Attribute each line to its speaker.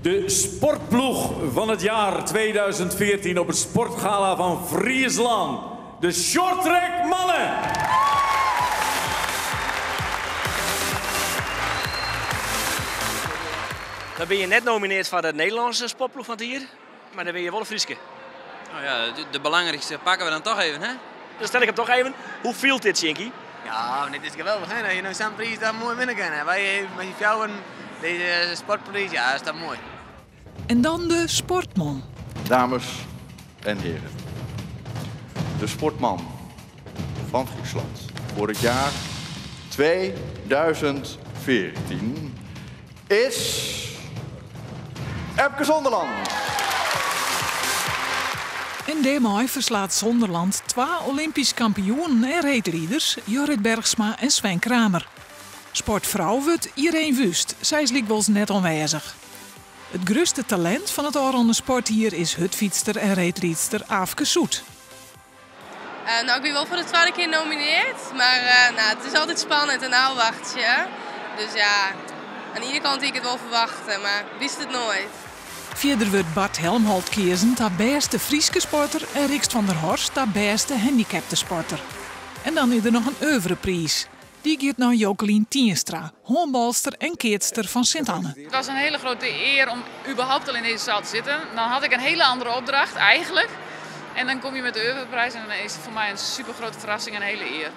Speaker 1: De sportploeg van het jaar 2014 op het Sportgala van Friesland. De Shorttrack Mannen.
Speaker 2: Dan bin je net nominearre foar de Nederlânske sportploech fan it jier, mar dan binne je wol in Fryske.
Speaker 3: Nou ja, de belangrijkste pakken we dan toch even, hè?
Speaker 2: Dan stel ik hem toch even. Hoe fielt dit, Sjinkie?
Speaker 4: Ja, dit is geweldig, hè? Dat je nou zo'n prijs daar mooi winnen kan. Wij met die fjouwer, deze sportprijs, ja, is dat mooi.
Speaker 5: En dan de sportman.
Speaker 6: Dames en heren, de sportman van Friesland voor het jaar 2014 is Epke Zonderland.
Speaker 5: En dêrmei ferslaat Zonderland twa Olympysk kampioenen en reedriders, Jorrit Bergsma en Sven Kramer. Sportfrou wurdt Ireen Wüst, sy is lykwols net oanwêzich. It grutste talint fan it ôfrûne sportjier is hurdfytster en reedrydster Aafke Soet.
Speaker 7: Nou, ik ben wel voor de tweede keer genomineerd, maar nou, het is altijd spannend en ôfwachtsjen. Dus ja, aan de ene kant hie ik it wol ferwachte, mar witst it noait.
Speaker 5: Fierder wurdt Bart Helmholt keazen ta bêste Fryske sporter en Rixt van der Horst ta bêste handicapte sporter. En dan is der noch in oeuvrepriis. Dy giet nei Jokelien Tienstra, hânbalster en keatster fan Sint-Anne.
Speaker 8: Het was een hele grote eer om überhaupt al in deze zaal te zitten. Dan had ik een hele andere opdracht eigenlijk. En dan kom je met de oeuvreprijs en dan is het voor mij een super grote verrassing en een hele eer.